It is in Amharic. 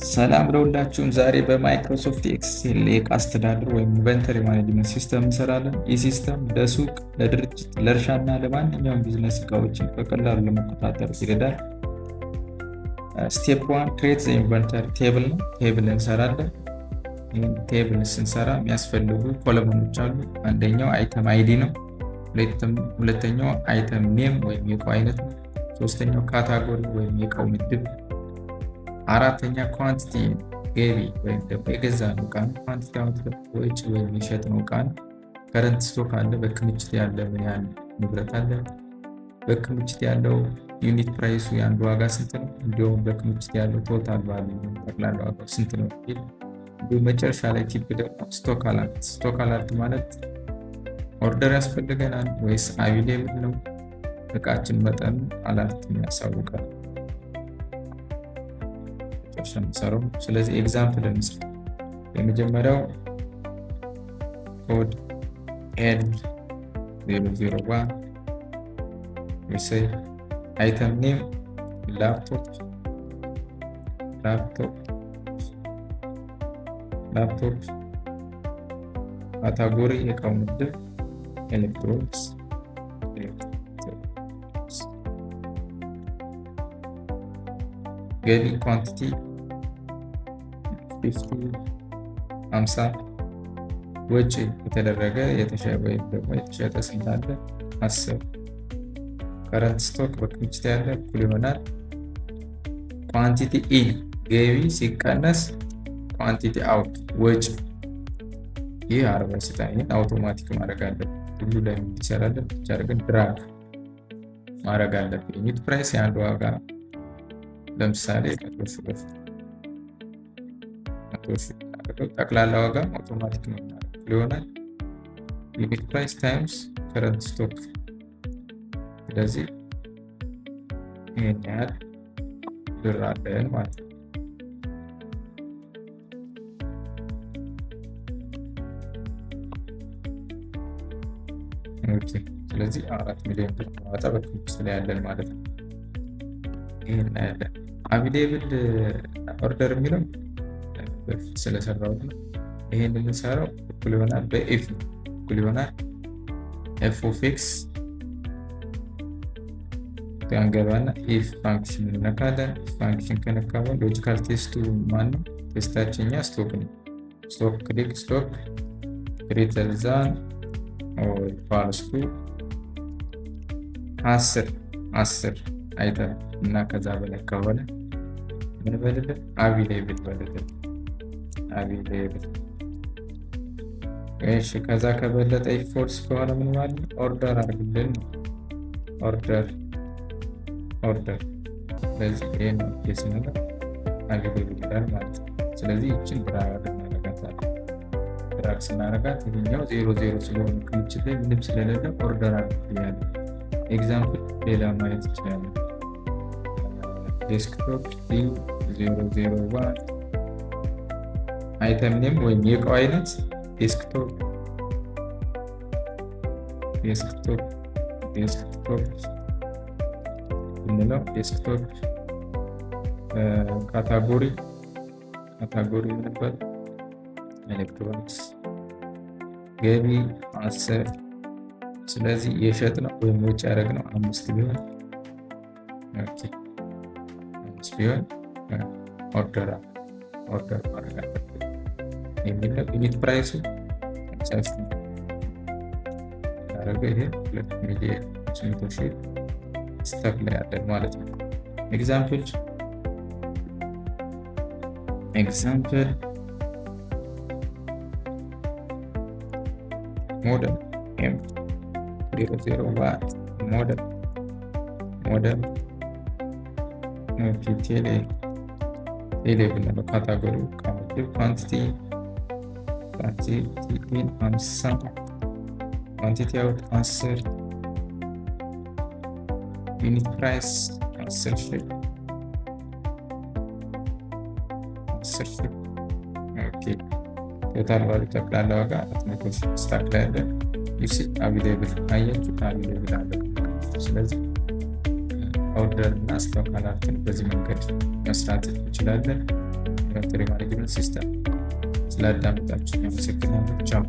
ሰላም ለሁላችሁም። ዛሬ በ Microsoft Excel የዕቃ አስተዳደር ወይም inventory management system እንሰራለን። ይህ system ለሱቅ፣ ለድርጅት፣ ለእርሻ እና ለማንኛውም ቢዝነስ እቃዎችን በቀላሉ ለመቆጣጠር ይረዳል። Step one, create the inventory table ነው። Table እንሰራለን። ይህን table ስንሰራ የሚያስፈልጉ column ኦች አሉ። አንደኛው item ID ነው። ሁለተኛው item name ወይም የእቃው አይነት ነው። ሶስተኛው category ወይም የእቃው ምድብ፣ አራተኛ quantity ገቢ ወይም ደግሞ የገዛነው እቃ ነው። Quantity out ወጪ ወይም የሸጥነው እቃ ነው። Current stock አለ፣ በክምችት ያለ ምን ያህል ንብረት አለ። በክምችት ያለው unit price ኡ የአንዱ ዋጋ ስንት ነው፣ እንዲሁም በክምችት ያለው total value ጠቅላላ ዋጋው ስንት ነው። እንዲሁም መጨረሻ ላይ tip ደግሞ stock alert። Stock alert ማለት order ያስፈልገናል ወይስ available ነው፣ እቃችን መጠኑ alert ያሳውቃል። መጨረሻ የምንሰራው። ስለዚህ example እንስራ። የመጀመሪያው code L 001 we say item name laptop, laptop, laptop፣ category የእቃው ምድብ ኤሌክትሮኒክስ፣ ኤሌክትሮኒክስ፣ ገቢ quantity 50 50፣ ወጪ የተደረገ ወይም ደግሞ የተሸጠ ስንት አለ? 10። Current stock በክምችት ያለ እኩል ይሆናል quantity in ገቢ ሲቀነስ quantity out ወጪ። ይህ 40 ይሰጣል። ይህን አውቶማቲክ ማድረግ አለብን። ሁሉ ላይ እንዲሰራለን ብቻ አድርገን drag ማድረግ አለብን። Unit price የአንድ ዋጋ ለምሳሌ 100,000 ብር፣ 100,000 ጠቅላላ ዋጋ አውቶማቲክ ነው ይሆናል unit price times current stock። ስለዚህ ይህን ያህል ብር አለን ማለት ነው። Okay፣ ስለዚህ 4 ሚሊዮን ብር ማወጣ በክምችት ላይ ያለን ማለት ነው። ይህን ያለን available order የሚለው በፊት ስለሰራሁት ነው። ይሄን የምንሰራው እኩል ይሆናል በ if ነው። እኩል ይሆናል F of X እንገባና if function እንነካለን። If function ከነካ በኋላ logical test ኡ ማን ነው? Test ኣችን እኛ stock ነው። Stock click stock greater than or equals to 10 10 item እና ከዛ በላይ ከሆነ ምን በልልን? Available በልልን፣ available። እሺ፣ ከዛ ከበለጠ false ከሆነ ምን ማለት ነው? Order አድርግልን ነው። Order, order። ስለዚህ ይሄን ነው ስንለው available ይላል ማለት ነው። ስለዚህ ይችን drag እናደርጋታለን። Drag ስናደርጋት ይሄኛው zero zero ስለሆነ ክምችት ላይ ምንም ስለሌለ order አድርግልኝ ያለ። Example ሌላ ማየት ይችላለን። Desktop D 001 item name ወይም የእቃው አይነት desktop, desktop, desktop ብንለው desktop፣ category፣ category ነበር ኤሌክትሮኒክስ፣ ገቢ 10። ስለዚህ የሸጥነው ወይም ወጪ ያደረግነው አምስት ቢሆን፣ 5 ቢሆን order ማድረግ አለብን የሚል ነው። Unit price ኡ ያደረገ ይሄ 2,800,000 stock ላይ ያለን ማለት ነው። Example, example modem M 001 modem, modem፣ tele፣ tele ብንለው category quantity, quantity in 50፣ quantity out 10፣ unit price 10,000፣ 10,000። Okay፣ total value ጠቅላላ ዋጋ 400,000 stock ላይ ያለ። You see available አያችሁ፣ available አለ። ስለዚህ order እና stock alert ን በዚህ መንገድ መስራት እንችላለን። Inventory management system። ስላዳመጣችሁ አመሰግናለሁ። ቻው።